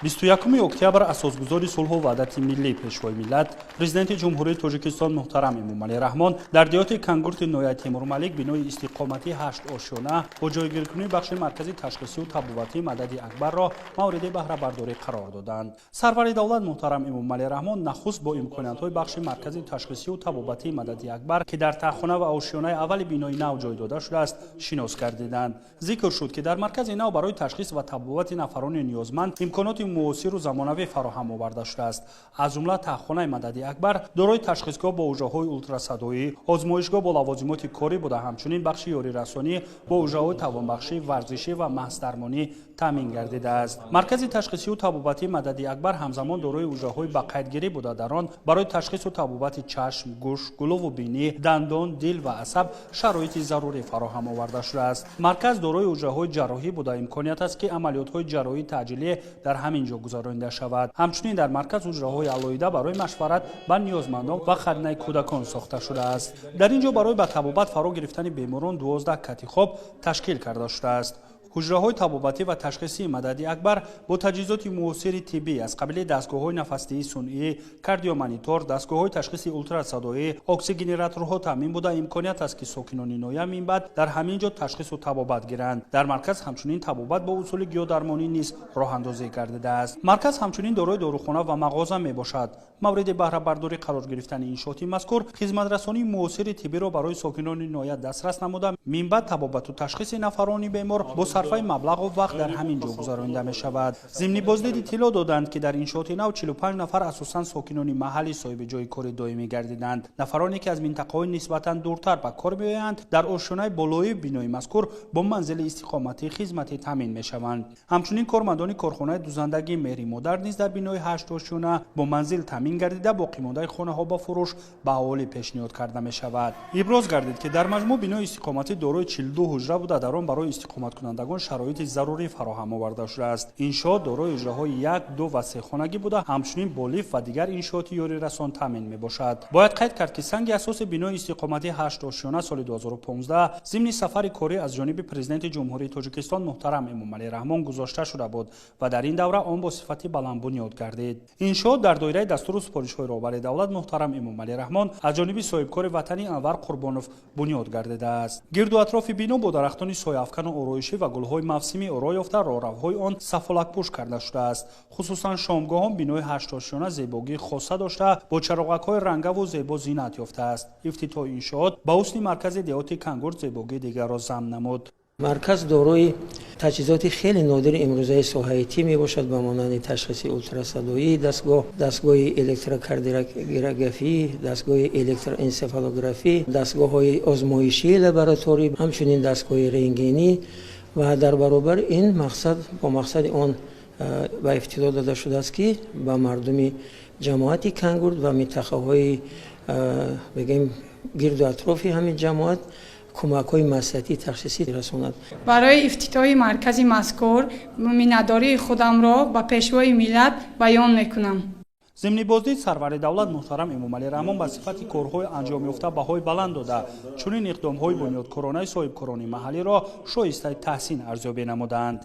21 октябр асосгузори сулҳу ваҳдати миллӣ, Пешвои миллат, Президенти Ҷумҳурии Тоҷикистон муҳтарам Эмомалӣ Раҳмон дар деҳоти Кангурти ноҳияи Темурмалик бинои истиқоматии ҳашт-ошёна бо ҷойгиркунии бахши маркази ташхисию табобатии Мадади Акбарро мавриди баҳрабардорӣ қарор доданд. Сарвари давлат муҳтарам Эмомалӣ Раҳмон нахуст бо имкониятҳои бахши маркази ташхисию табобатии Мадади Акбар, ки дар таҳхона ва ошёнаи аввали бинои нав ҷой дода шудааст, шинос гардиданд. Зикр шуд, ки дар маркази нав барои ташхис ва табобати нафарони ниёзманд имконоти муосиру замонавӣ фароҳам оварда шудааст. Аз ҷумла таҳхонаи Мадади Акбар дорои ташхисгоҳ бо ҳуҷраҳои ултрасадоӣ, озмоишгоҳ бо лавозимоти корӣ буда, ҳамчунин бахши ёрирасонӣ бо ҳуҷраҳои тавонбахшӣ, варзишӣ ва маҳздармонӣ таъмин гардидааст. Маркази ташхисию табобатии Мадади Акбар ҳамзамон дорои ҳуҷраҳои ба қайдгирӣ буда, дар он барои ташхису табобати чашм, гӯш, гулӯву бинӣ, дандон, дил ва асаб шароити зарурӣ фароҳам оварда шудааст. Марказ дорои ҳуҷраҳои ҷарроҳӣ буда, имконият аст, ки амалиётҳои ҷарроҳии таъҷилӣ дар ҳамин ҷо гузаронида шавад. Ҳамчунин дар марказ ҳуҷраҳои алоҳида барои машварат ба ниёзмандон ва хаднаи кӯдакон сохта шудааст. Дар ин ҷо барои ба табобат фаро гирифтани беморон 12 кати хоб ташкил карда шудааст. Ҳуҷраҳои табобатӣ ва ташхисии Мадади Акбар бо таҷҳизоти муосири тиббӣ аз қабили дастгоҳҳои нафасдиҳии сунъӣ, кардиомонитор, дастгоҳҳои ташхиси ултрасадоӣ, оксигенераторҳо таъмин буда, имконият аст, ки сокинони ноҳия минбаъд дар ҳамин ҷо ташхису табобат гиранд. Дар марказ ҳамчунин табобат бо усули гиёҳдармонӣ низ роҳандозӣ гардидааст. Марказ ҳамчунин дорои дорухона ва мағоза мебошад. Мавриди баҳрабардорӣ қарор гирифтани иншооти мазкур хизматрасонии муосири тиббиро барои сокинони ноҳия дастрас намуда, минбаъд табобату ташхиси нафарони бемор бо сарфаи маблағу вақт дар ҳамин ҷо гузаронида мешавад. Зимни боздид иттилоъ доданд, ки дар иншооти нав 45 нафар, асосан сокинони маҳаллӣ, соҳиби ҷойи кори доимӣ гардиданд. Нафароне, ки аз минтақаҳои нисбатан дуртар ба кор меоянд, дар ошёнаи болоии бинои мазкур бо манзили истиқоматии хизматӣ таъмин мешаванд. Ҳамчунин кормандони корхонаи дузандагии Меҳри Модар низ дар бинои ҳаштошёна бо манзил таъмин гардида, боқимондаи хонаҳо ба фурӯш ба аҳолӣ пешниҳод карда мешавад. Иброз гардид, ки дар маҷмӯъ бинои истиқоматӣ дорои 42 ҳуҷра буда, дар он барои истиқоматкунандагон шароити зарурӣ фароҳам оварда шудааст. Иншоот дорои ҳуҷраҳои як, ду ва се хонагӣ буда, ҳамчунин бо лифт ва дигар иншооти ёрирасон таъмин мебошад. Бояд қайд кард, ки санги асоси бинои истиқоматии ҳаштошёна соли 2015 зимни сафари корӣ аз ҷониби Президенти Ҷумҳурии Тоҷикистон муҳтарам Эмомалӣ Раҳмон гузошта шуда буд ва дар ин давра он бо сифати баланд бунёд гардид. Иншоот дар доираи дастуру супоришҳои роҳбари давлат муҳтарам Эмомалӣ Раҳмон аз ҷониби соҳибкори ватанӣ Анвар Қурбонов бунёд гардидааст. Гирду атрофи бино бо дарахтони сояафкану ороишӣ ва гулҳои мавсимӣ оро ёфта, роҳравҳои он сафолакпӯш карда шудааст. Хусусан шомгоҳон бинои ҳаштошёна зебогии хоса дошта, бо чароғакҳои рангаву зебо зинат ёфтааст. Ифтитоҳи иншоот ба ҳусни маркази деҳоти Кангурт зебогии дигарро зам намуд. Марказ дорои таҷҳизоти хеле нодири имрӯзаи соҳаи тиб мебошад, ба монанди ташхиси ултрасадоӣ, дастгоҳи электрокардиографӣ, дастгоҳи электроэнсефалографӣ, дастгоҳҳои озмоишии лабораторӣ, ҳамчунин дастгоҳи рентгенӣ. Ва дар баробари ин мақсад бо мақсади он ба ифтитоҳ дода шудааст, ки ба мардуми ҷамоати Кангурт ва минтақаҳои, бигем, гирду атрофи ҳамин ҷамоат кӯмакҳои маслиҳатии ташхисӣ расонад. Барои ифтитоҳи маркази мазкур миннатдории худамро ба Пешвои миллат баён мекунам. Зимни боздид сарвари давлат муҳтарам Эмомалӣ Раҳмон ба сифати корҳои анҷомёфта баҳои баланд дода, чунин иқдомҳои бунёдкоронаи соҳибкорони маҳаллиро шоистаи таҳсин арзёбӣ намуданд.